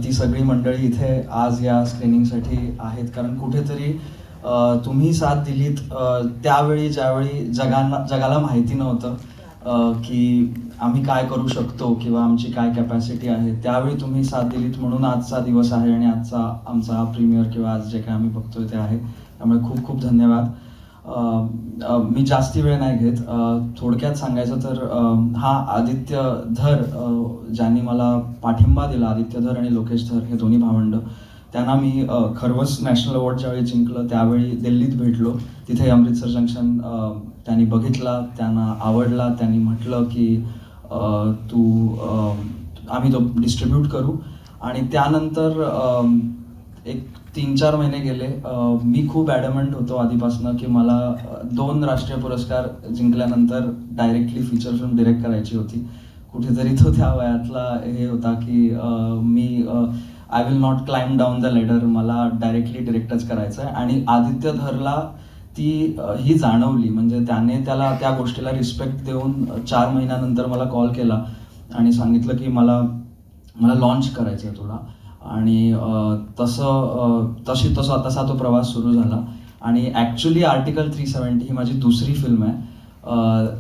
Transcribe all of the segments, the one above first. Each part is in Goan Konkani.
ती सगळी मंडळी इथे आज या स्क्रीनिंगसाठी आहेत, कारण कुठेतरी तुम्ही साथ दिलीत त्यावेळी, ज्यावेळी जगाला माहिती नव्हतं की आम्ही काय करू शकतो किंवा आमची काय कॅपॅसिटी आहे, त्यावेळी तुम्ही साथ दिलीत म्हणून आजचा दिवस आहे आणि आजचा आमचा हा प्रीमियर किंवा आज जे काय आम्ही बघतोय ते आहे. त्यामुळे खूप खूप धन्यवाद. अ, अ, मी जास्ती वेळ नाही घेत. थोडक्यात सांगायचं तर हा आदित्य धर, ज्यांनी मला पाठिंबा दिला, आदित्य धर आणि लोकेश धर हे दोन्ही भावंड, त्यांना मी खरवस नॅशनल अवॉर्ड ज्यावेळी जिंकलं त्यावेळी दिल्लीत भेटलो. तिथे अमृतसर जंक्शन त्यांनी बघितला, त्यांना आवडला. त्यांनी म्हटलं की तू आम्ही तो डिस्ट्रीब्यूट करू. आणि त्यानंतर एक 3-4 महिने गेले. मी खूप ॲडमंट होतो आधीपासनं की मला दोन राष्ट्रीय पुरस्कार जिंकल्यानंतर डायरेक्टली फीचर फिल्म डिरेक्ट करायची होती. कुठेतरी तो त्या वयातला हे होता की मी I will not climb down the ladder, मला डायरेक्टली डिरेक्टच करायचं आहे. आणि आदित्य धरला ती ही जाणवली, म्हणजे त्याने त्याला त्या गोष्टीला रिस्पेक्ट देऊन 4 महिन्यानंतर मला कॉल केला आणि सांगितलं की मला मला लॉन्च करायचं आहे तुला. आणि तसं अ, तशी तसा तसा तो प्रवास सुरू झाला. आणि ॲक्च्युली आर्टिकल 370 ही माझी दुसरी फिल्म आहे.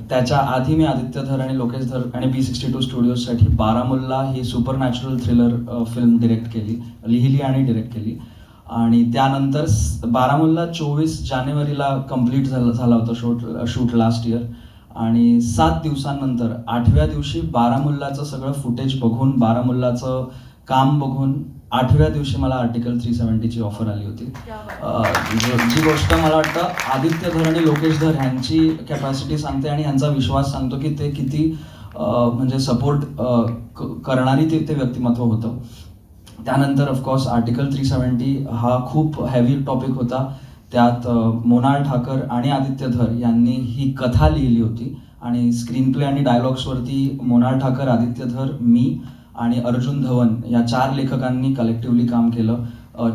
त्याच्या आधी मी आदित्य धर आणि लोकेश धर आणि बी 62 स्टुडिओजसाठी बारामुल्ला ही super natural thriller film direct केली, लिहिली आणि डिरेक्ट केली. आणि त्यानंतर बारामुल्ला 24 जानेवारीला कंप्लीट झाला होता शूट शूट लास्ट इयर. आणि 7 दिवसांनंतर आठव्या दिवशी बारामुल्लाचं सगळं फुटेज बघून, बारामुल्लाचं काम बघून, आठव्या दिवशी मला आर्टिकल 370ची ऑफर आली होती. जी गोष्ट मला वाटतं आदित्य धर आणि लोकेश धर ह्यांची कॅपॅसिटी सांगते आणि ह्यांचा विश्वास सांगतो की ते किती म्हणजे सपोर्ट करणारी ते ते व्यक्तिमत्व होतं. त्यानंतर ऑफकोर्स आर्टिकल 370 हा खूप हेवी टॉपिक होता. त्यात मोनाल ठाकर आणि आदित्य धर यांनी ही कथा लिहिली होती आणि स्क्रीन प्ले आणि डायलॉग्सवरती मोनाल ठाकर, आदित्य धर, मी आणि अर्जुन धवन या चार लेखकांनी कलेक्टिव्हली काम केलं.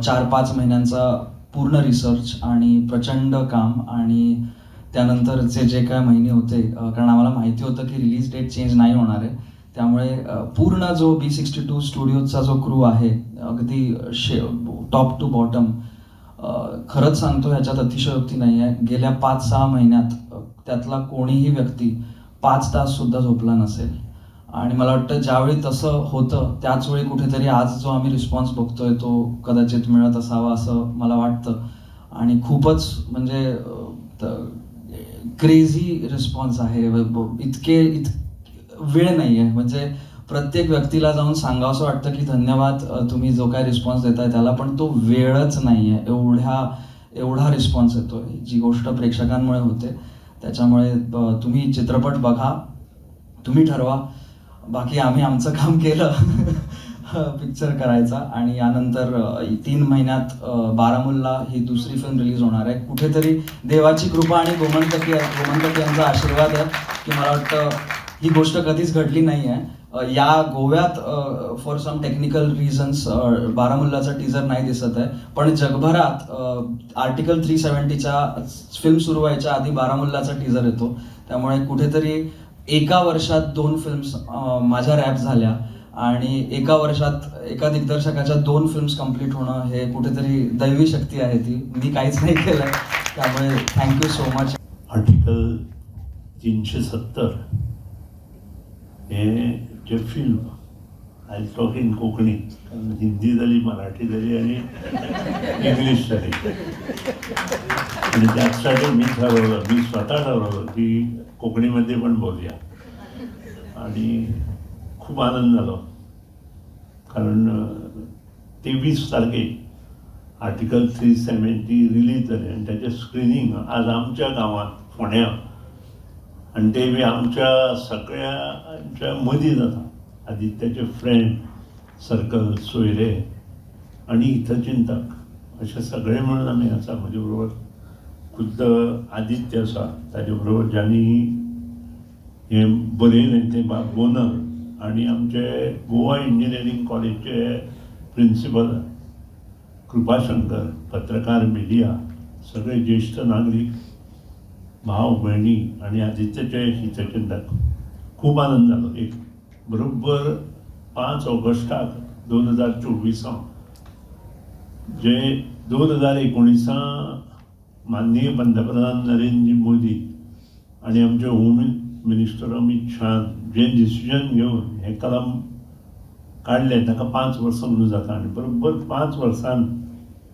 4-5 महिन्यांचा पूर्ण रिसर्च आणि प्रचंड काम. आणि त्यानंतरचे जे काय महिने होते, कारण आम्हाला माहिती होतं की रिलीज डेट चेंज नाही होणार आहे, त्यामुळे पूर्ण जो बी 62 स्टुडिओचा जो क्रू आहे, अगदी टॉप टू बॉटम, खरंच सांगतो, ह्याच्यात अतिशयोक्ती नाही आहे, गेल्या 5-6 महिन्यात त्यातला कोणीही व्यक्ती 5 तास सुद्धा झोपला नसेल. आणि मला वाटतं ज्यावेळी तसं होतं त्याच वेळी कुठेतरी आज जो आम्ही रिस्पॉन्स बघतोय तो कदाचित मिळत असावा असं मला वाटतं. आणि खूपच म्हणजे क्रेझी रिस्पॉन्स आहे. इतके इत वेळ नाही आहे, म्हणजे प्रत्येक व्यक्तीला जाऊन सांगावंसं वाटतं की धन्यवाद, तुम्ही जो काय रिस्पॉन्स देताय त्याला, पण तो वेळच नाही आहे. एवढा रिस्पॉन्स येतोय, जी गोष्ट प्रेक्षकांमुळे होते. त्याच्यामुळे तुम्ही चित्रपट बघा, तुम्ही ठरवा. बाकी आम्ही आमचं काम केलं पिक्चर करायचा. आणि यानंतर 3 महिन्यात बारामुल्ला ही दुसरी फिल्म रिलीज होणार आहे. कुठेतरी देवाची कृपा आणि गोमंतकी गोमंतक यांचा आशीर्वाद आहे की मला वाटतं ही गोष्ट कधीच घडली नाही आहे. या गोव्यात फॉर सम टेक्निकल रिझन्स बारामुल्लाचा टीजर नाही दिसत आहे, पण जगभरात आर्टिकल 370च्या फिल्म सुरू व्हायच्या आधी बारामुल्लाचा टीजर येतो. त्यामुळे कुठेतरी एका वर्षात दोन फिल्म्स माझ्या रॅप झाल्या आणि एका वर्षात एका दिग्दर्शकाच्या दोन फिल्म्स कम्प्लीट होणं हे कुठेतरी दैवी शक्ती आहे ती. मी काहीच नाही केलं. त्यामुळे thank you so much. Article 370 हे जे film, I talk in Konkani कारण हिंदी झाली, मराठी झाली आणि इंग्लिश झाली. आणि त्यासाठी मी ठरवलं, मी स्वतः ठरवलं की कोकणीमध्ये पण बोलूया. आणि खूप आनंद झाला, कारण 23 तारखे आर्टिकल 370 रिलीज झाले आणि त्याचे स्क्रिनिंग आज आमच्या गांवांत फोंड्यां आणि ते बी आमच्या सगळ्यांच्या मदीं जाता. आदित्याचे फ्रेंड सर्कल, सोयरे आणि हितचिंतक अशे सगळे म्हणून आमी आसा. म्हजे बरोबर खुद्द आदित्य आसा, ताजे बरोबर ज्यांनी हें बरयलें ते बाब बोनर आणि आमचे गोवा इंजिनियरींग कॉलेजचे प्रिंसिपल कृपाशंकर, पत्रकार, मिडिया, सगळे ज्येष्ठ नागरीक, भाव भयणी आणि आदित्याचे हितचिंतक, खूप आनंद जालो. एक बरोबर 5 ऑगस्टाक 2024 जे 2019 माननीय पंतप्रधान नरेंद्र मोदी आनी आमचे होम मिनिस्टर अमीत शाह जे डिसिजन घेवन हें कलम काडलें ताका 5 वर्सां म्हणून जाता आनी बरोबर 5 वर्सान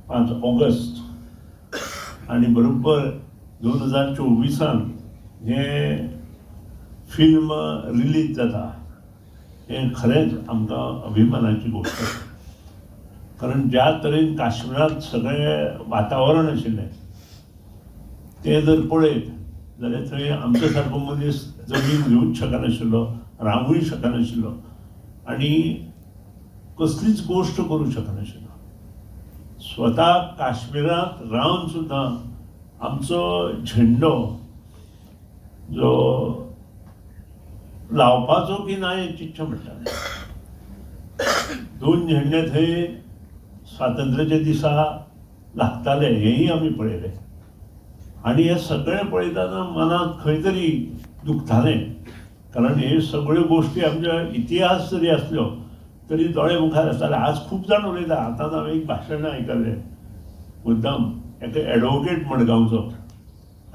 5 ऑगस्ट आनी बरोबर 2024 हें फिल्म रिलीज जाता. हें खरेंच आमकां अभिमानाची गोश्ट आसा, कारण ज्या तरेन काश्मीरांत सगळें वातावरण आशिल्लें तें जर पळयत जाल्यार थंय आमच्या सारको मनीस जमीन घेवंक शकनाशिल्लो, रावूंय शकनाशिल्लो आनी कसलीच गोश्ट करूंक शकनाशिल्लो. स्वता काश्मीरांत रावन सुद्दां आमचो झेंडो जो लावपाचो की ना हें चिंतचें पडटालें. 2 झेंडे थंय स्वातंत्र्याच्या दिसा लागताले हेंय आमी पळयलें आनी हें सगळें पळयतना मनांत खंय तरी दुखतालें, कारण हे सगळ्यो गोश्टी आमच्या इतिहास जरी आसल्यो तरी दोळे मुखार आसताले. आज खूब जाण उलयता. आतां हांवें एक भाशण आयकलें मुद्दाम एका एडवोकेट मडगांवचो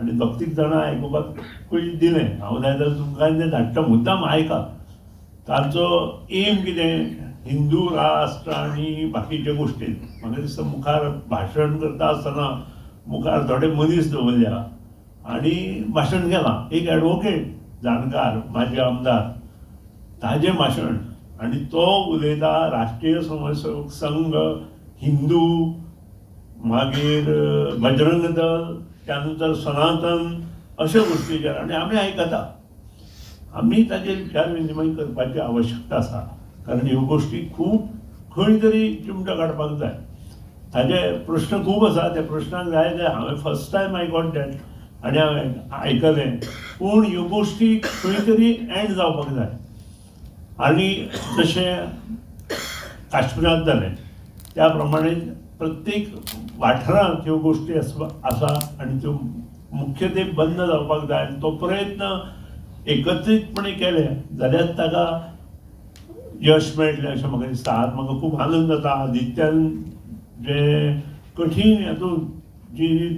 आनी 2-3 जाणां आयकुपाक दिलें. हांव जाय जाल्यार तुमकां तें धाडटा, मुद्दाम आयका. तांचो एम कितें, हिंदू राष्ट्र आनी बाकीच्या गोश्टी. म्हाका दिसता मुखार भाशण करता आसतना मुखार थोडे मनीस दवरल्या आनी भाशण केलां. एक एडवोकेट जाणकार माजी आमदार ताजें भाशण आनी तो उलयता राष्ट्रीय स्वयंसेवक संघ, हिंदू, मागीर बजरंग दल, त्यानंतर सनातन अश्या गोश्टीचेर आनी आमी आयकता. आमी ताजेर विचार विनिमय करपाची आवश्यकता आसा, कारण ह्यो गोश्टी खूब खंय तरी चिमटो काडपाक जाय. ताजे प्रश्न खूब आसा, त्या प्रश्नाक जाय ते हांवें first time I got that आनी हांवें आयकलें. पूण ह्यो गोश्टी खंय तरी एंड जावपाक जाय आनी जशें काश्मीरांत जालें त्या प्रमाणे प्रत्येक वाठारांत ह्यो गोश्टी आसा आनी त्यो मुख्य ते बंद जावपाक जाय आनी तो प्रयत्न एकत्रीतपणे केले जाल्यार ताका यश मेळटलें अशें म्हाका दिसता. आज म्हाका खूब आनंद जाता आदित्यान जे कठीण हातूंत जी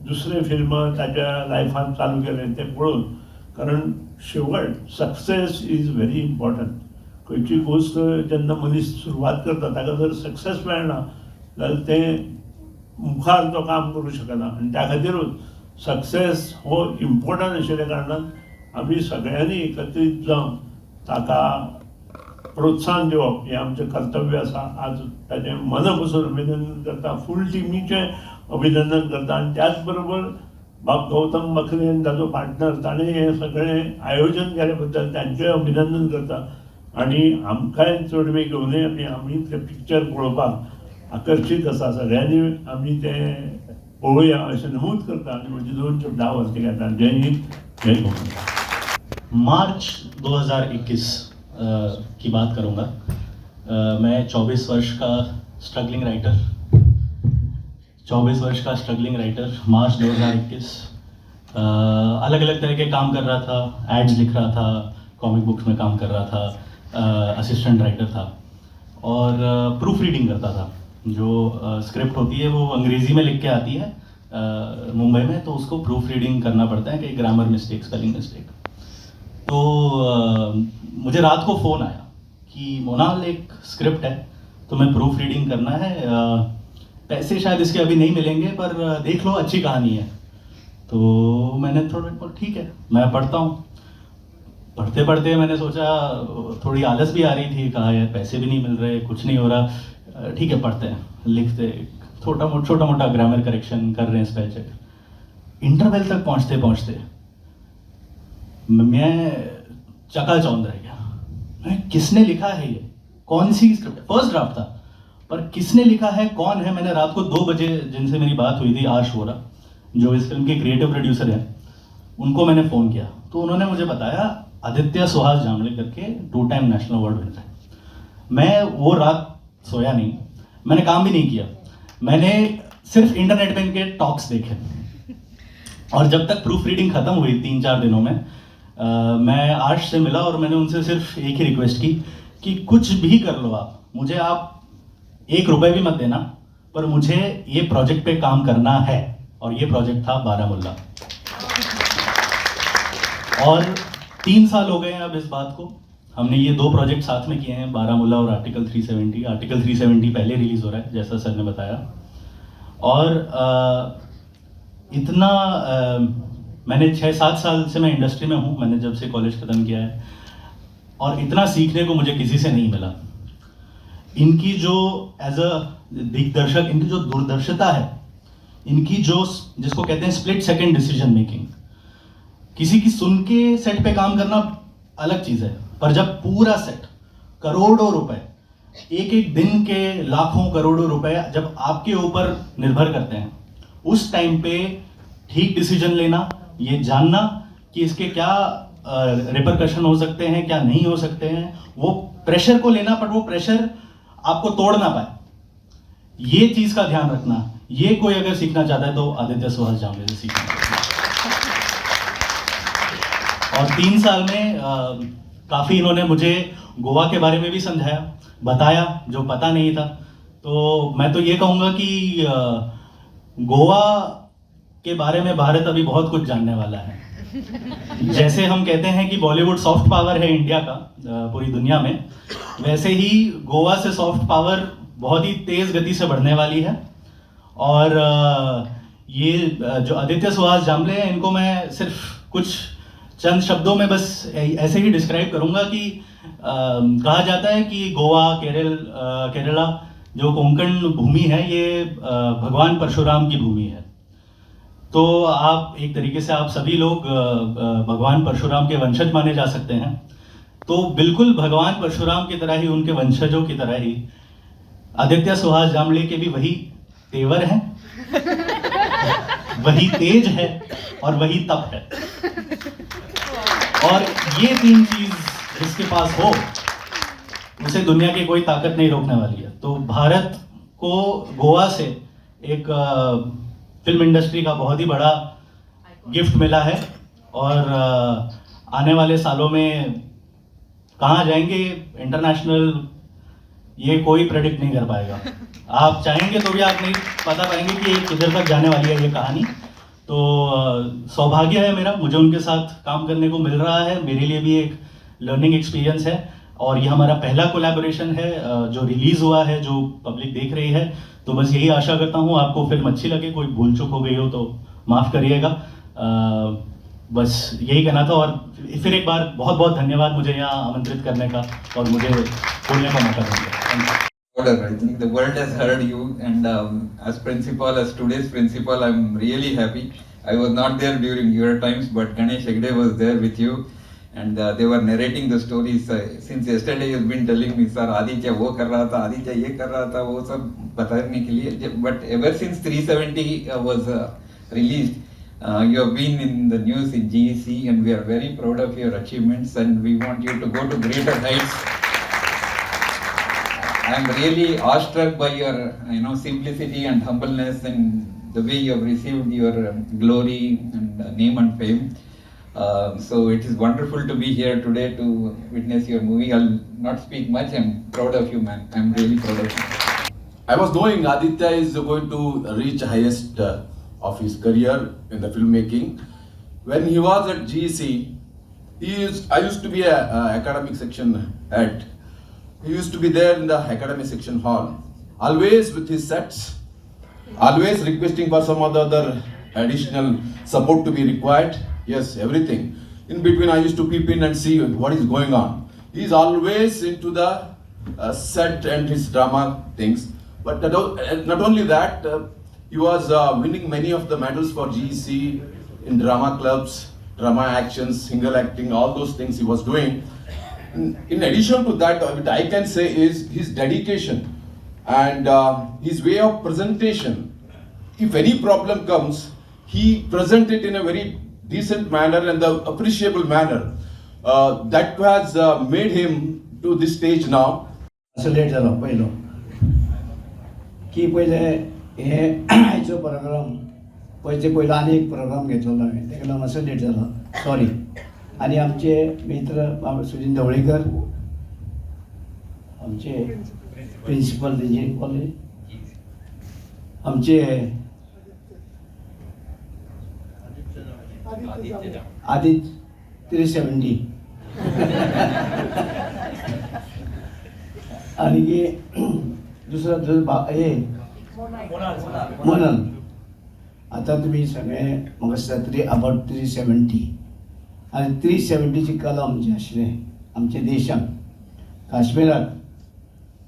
दुसरें फिल्म ताच्या लायफान चालू केलें तें पळोवन, कारण शेवट सक्सेस is very important. खंयची गोश्ट जेन्ना मनीस सुरवात करता ताका जर सक्सेस मेळना जाल्यार तें मुखार तो काम करूं शकना आनी त्या खातीरूच सक्सेस हो इम्पॉर्टंट आशिल्ल्या कारणान आमी सगळ्यांनी एकत्रीत जावन ताका प्रोत्साहन दिवप हें आमचें कर्तव्य आसा. आज ताजें मना पसून अभिनंदन करता, फूल टिमीचें अभिनंदन करता आनी त्याच बरोबर बाब गौतम बखले आनी ताजो पार्टनर ताणें हें सगळें आयोजन केल्या बद्दल तांचें अभिनंदन करता आनी आमकांय चड वेळ घेवनय आमी तें पिक्चर पळोवपाक आकर्शीत आसा. सगळ्यांनी आमी तें पळोवया अशें नमूद करता आनी म्हजी 2 शब्दां वरती घेता. जय हिंद, जय गोंय. मार्च 2021 की बात करूँगा. मैं 24 वर्ष का स्ट्रगलिंग राइटर, 24 वर्ष का स्ट्रगलिंग राइटर, मार्च 2021 अलग अलग तरह के काम कर रहा था, एड्स लिख रहा था, कॉमिक बुक्स में काम कर रहा था, असिस्टेंट राइटर था और प्रूफ रीडिंग करता था. जो स्क्रिप्ट होती है वो अंग्रेज़ी में लिख के आती है मुंबई में, तो उसको प्रूफ रीडिंग करना पड़ता है कि ग्रामर मिस्टेक, स्पेलिंग मिस्टेक. तो मुझे रात को फ़ोन आया कि मोनाल एक स्क्रिप्ट है, तुम्हें प्रूफ रीडिंग करना है, पैसे शायद इसके अभी नहीं मिलेंगे पर देख लो, अच्छी कहानी है. तो मैंने थोड़ा ठीक है मैं पढ़ता हूँ. पढ़ते पढ़ते मैंने सोचा, थोड़ी आलस भी आ रही थी, कहा यार पैसे भी नहीं मिल रहे, कुछ नहीं हो रहा, ठीक है पढ़ते हैं, लिखते, छोटा मोटा ग्रामर करेक्शन कर रहे हैं, स्पेल चेक. इंटरवेल तक पहुँचते पहुँचते मैं चकाचौंध रह गया. मैं किसने लिखा है ये, कौन सी स्क्रिप्ट, फर्स्ट ड्राफ्ट था पर किसने लिखा है, कौन है. मैंने रात को 2 बजे जिनसे मेरी बात हुई थी, आश वोरा जो इस फिल्म के क्रिएटिव प्रोड्यूसर हैं, उनको मैंने फ़ोन किया तो उन्होंने मुझे बताया आदित्य सुहास जांभले करके 2 टाइम नेशनल अवार्ड विनर है. मैं वो रात सोया नहीं, मैंने काम भी नहीं किया, मैंने सिर्फ इंटरनेट पे इनके टॉक्स देखे. और जब तक प्रूफ रीडिंग ख़त्म हुई 3-4 दिनों में, मैं आश से मिला और मैंने उनसे सिर्फ एक ही रिक्वेस्ट की कि कुछ भी कर लो आप, मुझे आप 1 रुपये भी मत देना, पर मुझे ये प्रोजेक्ट पे काम करना है। और ये प्रोजेक्ट था बारामुल्ला। और 3 साल हो गए हैं अब इस बात को। हमने ये दो प्रोजेक्ट साथ में किए हैं, बारामुल्ला और आर्टिकल 370। आर्टिकल 370 पहले रिलीज़ हो रहा है, जैसा सर ने बताया। और इतना मैंने 6-7 साल से मैं इंडस्ट्री में हूँ, मैंने जब से कॉलेज ख़त्म किया है, और इतना सीखने को मुझे किसी से नहीं मिला। इनकी जो एज अ दिग्दर्शक इनकी जो दूरदर्शिता है, इनकी जो, जिसको कहते हैं स्प्लिट सेकंड डिसीजन मेकिंग, किसी की सुन के सेट पे काम करना अलग चीज़ है, पर जब पूरा सेट, करोड़ों रुपए, एक एक दिन के लाखों करोड़ों रुपए जब आपके ऊपर निर्भर करते हैं, उस टाइम पे ठीक डिसीजन लेना, ये जानना कि इसके क्या रिपरकशन हो सकते हैं, क्या नहीं हो सकते हैं, वो प्रेशर को लेना, पर वो प्रेशर आपको तोड़ ना पाए, ये चीज़ का ध्यान रखना, ये कोई अगर सीखना चाहता है तो आदित्य सुहास जांभले से सीखना। और 3 साल में काफ़ी इन्होंने मुझे गोवा के बारे में भी समझाया, बताया जो पता नहीं था। तो मैं तो ये कहूँगा कि गोवा के बारे में भारत अभी बहुत कुछ जानने वाला है। जैसे हम कहते हैं कि बॉलीवुड सॉफ्ट पावर है इंडिया का पूरी दुनिया में, वैसे ही गोवा से सॉफ्ट पावर बहुत ही तेज़ गति से बढ़ने वाली है। और ये जो आदित्य सुहास जांभले हैं, इनको मैं सिर्फ कुछ चंद शब्दों में बस ऐसे ही डिस्क्राइब करूंगा कि कहा जाता है कि गोवा, केरला, जो कोंकण भूमि है, ये भगवान परशुराम की भूमि है। तो आप एक तरीके से आप सभी लोग भगवान परशुराम के वंशज माने जा सकते हैं। तो बिल्कुल भगवान परशुराम की तरह ही, उनके वंशजों की तरह ही आदित्य सुहास जांभले के भी वही तेवर हैं, वही तेज है और वही तप है। और ये तीन चीज जिसके पास हो, उसे दुनिया की कोई ताकत नहीं रोकने वाली है। तो भारत को गोवा से एक फिल्म इंडस्ट्री का बहुत ही बड़ा गिफ्ट मिला है और आने वाले सालों में कहाँ जाएंगे इंटरनेशनल, ये कोई प्रेडिक्ट नहीं कर पाएगा। आप चाहेंगे तो भी आप नहीं बता पाएंगे कि ये किधर तक जाने वाली है ये कहानी। तो सौभाग्य है मेरा, मुझे उनके साथ काम करने को मिल रहा है। मेरे लिए भी एक लर्निंग एक्सपीरियंस है और ये हमारा पहला कोलैबोरेशन है जो रिलीज़ हुआ है, जो पब्लिक देख रही है। तो बस यही आशा करता हूँ आपको फिल्म अच्छी लगे। कोई भूल चूक हो गई हो तो माफ़ करिएगा। बस यही कहना था और फिर एक बार बहुत बहुत धन्यवाद मुझे यहाँ आमंत्रित करने का और मुझे बोलने का मौका देने का। Thank you. Order. I think the world has heard you, and as principal, as today's principal, I'm really happy. I was not there during your times, but Ganesh Hegde was there with you, and they were narrating the stories. Since yesterday, he has been telling me, "Sir, Aditya वो कर रहा था, Aditya ये कर रहा था," वो सब बताने के लिए. But ever since 370 was released, you have been in the news in GEC, and we are very proud of your achievements, and we want you to go to greater heights. I am really awestruck by your simplicity and humbleness and the way you have received your glory and name and fame. So it is wonderful to be here today to witness your movie. I'll not speak much. I'm proud of you, man. I'm really proud of you. I was knowing Aditya is going to reach highest of his career in the filmmaking. When he was at GEC, I used to be a academic section head. He used to be there in the academic section hall, always with his sets, always requesting for some other additional support to be required. Yes, everything. In between, I used to peep in and see what is going on. He is always into the set and his drama things. But not only that, he was winning many of the medals for GEC in drama clubs, drama actions, single acting, all those things he was doing. In addition to that, what I can say is his dedication and his way of presentation. If any problem comes, he present it in a very decent manner and the appreciable manner. That has made him to this stage now. असो लेट जालो पयलो की पयले हे आयचो प्रोग्राम पयचे पयलो आनी एक प्रोग्राम घेतलेलो हांवें, तेका लागून मातसो लेट जालो, सॉरी। आनी आमचे मित्र बाब सुजीन ढवळीकर, आमचे प्रिंसिपल तेंचे कॉलेज आमचे आदित्य 370 आणि दुसरा हे मोनल. आतां तुमी सगळे म्हाका दिसता तरी अबावट 370 आनी 370ची कलम जें आशिल्लें आमच्या देशांत काश्मीराक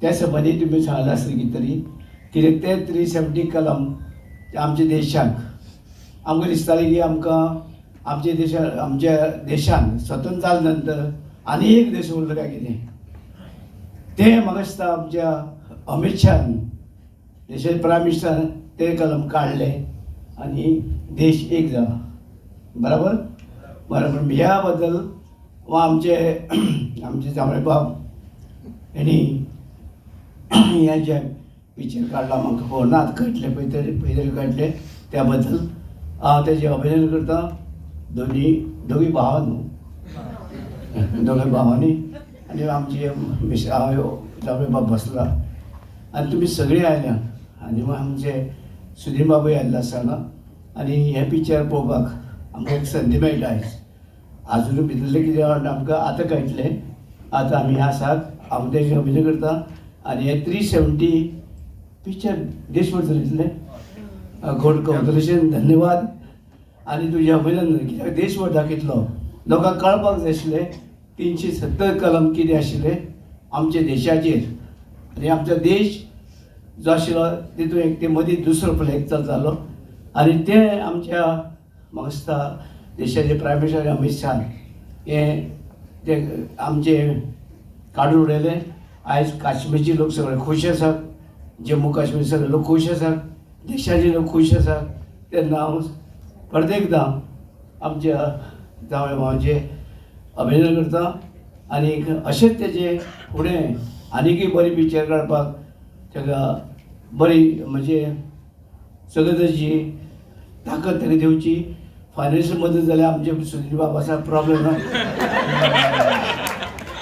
त्या संबंदी तुमी सांगलां आसतलें कितें तरी कित्याक ते 370 कलम आमच्या देशाक आमकां दिसतालें की आमकां आमच्या देशा आमच्या देशान स्वतंत्र जाल्या नंतर आनी एक देश उरलो काय कितें तें म्हाका दिसता आमच्या अमीत शाहान देशाचे प्रायम मिनिस्टरान तें कलम काडलें आनी देश एक जाला. बराबर बराबर. ह्या बद्दल वा आमचे आमचे जांवळे बाब हेणी हें जें पिक्चर काडलां म्हाका खबर ना आतां कळटलें पळय तरी पळय तरी कळटलें. त्या बद्दल हांव तेजें अभिनंदन करता दोगी भावां न्हू दोगांय भावांनी आनी आमचे हांव जांवळे बाब बसला आनी तुमी सगळीं आयल्या आनी आमचे सुधीर बाबूय आयिल्लो आसा हांगा आनी हें पिक्चर पळोवपाक आमकां एक संदी मेळटा आयज. आजुनूय भितरलें कितें आमकां आतां कळटलें. आतां आमी आसात हांव तेजें अभिनय करता आनी हें 370 पिक्चर देशभर चलयतलें. गोड कॉंग्रेच्युलेशन धन्यवाद आनी तुजें अभिनंदन कित्याक देशभर दाखयतलो लोकांक कळपाक जाय आशिल्लें 370 कलम कितें आशिल्लें आमच्या देशाचेर आनी आमचो देश जो आशिल्लो तितून एक ते मदीं दुसरो फ्लॅग चलतालो आनी ते आमच्या म्हाका दिसता देशाचे प्रायम मिनिस्टर अमीत शाह हे ते आमचे काडून उडयले. आयज काश्मीरचे लोक सगळे खूश आसात, जम्मू काश्मीर सगळे लोक खूश आसात, देशाचे लोक खूश आसात. तेन्ना हांव परत एकदां आमच्या जांवय भावाचें अभिनंदन करता आनी अशेंच तेजें फुडें आनीकय बरी पिक्चर काडपाक ताका बरी म्हणजे सगळे तरेची ताकद ताका दिवची. फायनान्शियल मदत जाल्यार आमचे सुधीर बाब आसा प्रॉब्लेम ना.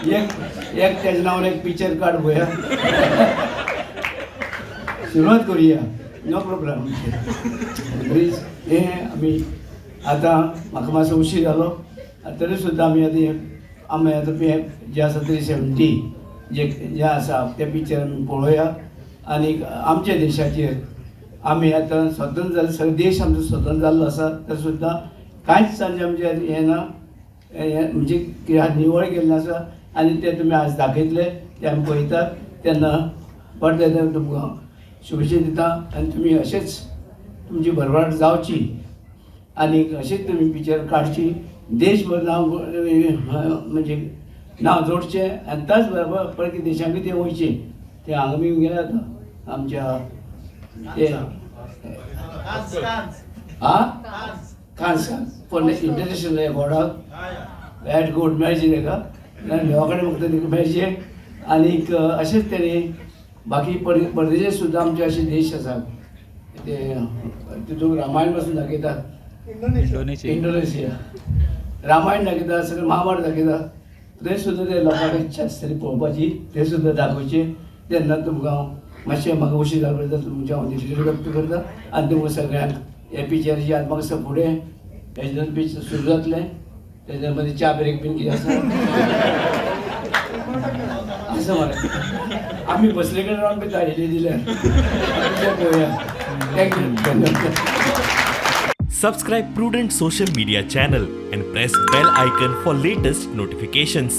एक एक तेज्या नांवान एक पिक्चर काड पळोवया, सुरवात करुया, नो प्रॉब्लेम. प्लीज हें आमी आतां म्हाका मातसो उशीर जालो तरी सुद्दां आमी आतां आमी आतां हें जें आसा 370 जे जें आसा तें पिक्चर आमी पळोवया आनी आमच्या देशाचेर आमी आतां स्वतंत्र जाले, सगळे देश आमचो स्वतंत्र जाल्लो आसा तरी सुद्दां कांयच आमचें हें ना म्हणजे कित्याक निवळ केल्लें आसा आनी तें तुमी आज दाखयतले तें आमी पळयतात. तेन्ना परत एकदां तुमकां शुभेच्छा दिता आनी तुमी अशेंच तुमची भरभराट जावची आनी अशेंच तुमी पिक्चर काडची, देशभर नांव म्हणजे नांव जोडचें आनी त्याच बरोबर परकी देशांकूय तें वयचें. तें हांगा बी गेले आतां आमच्या ते आं कांस पण इंटरनॅशनल एवॉर्डाक बॅट गोल्ड मेळचें ताका देवा कडेन मागता ताका मेळचें. आनीक अशेंच तेणी बाकी परदेशांत सुद्दां आमचे अशे देश आसात ते तितून रामायण पासून दाखयतात, इंडोनेशिया रामायण दाखयता, सगळें महाभारत दाखयता, थंय सुद्दां ते लोकांक इच्छा आसतली पळोवपाची ते सुद्दां दाखोवचें. तेन्ना तुमकां हांव मातशें म्हाका उशीर जालो जाल्यार तुमचें हांव दिश्टी व्यक्त करता आनी तुमकां सगळ्यांक हे पिक्चराची आतां म्हाका फुडें हेजे पिक्चर सुरू जातलें तेच्या मदीं च्या ब्रेक बीन कितें आसा आसा मरे आमी बसले कडेन रावन बी धाडिल्ली दिल्यार पळोवया. Thank you. Subscribe Prudent Social Media channel and press bell icon for latest notifications.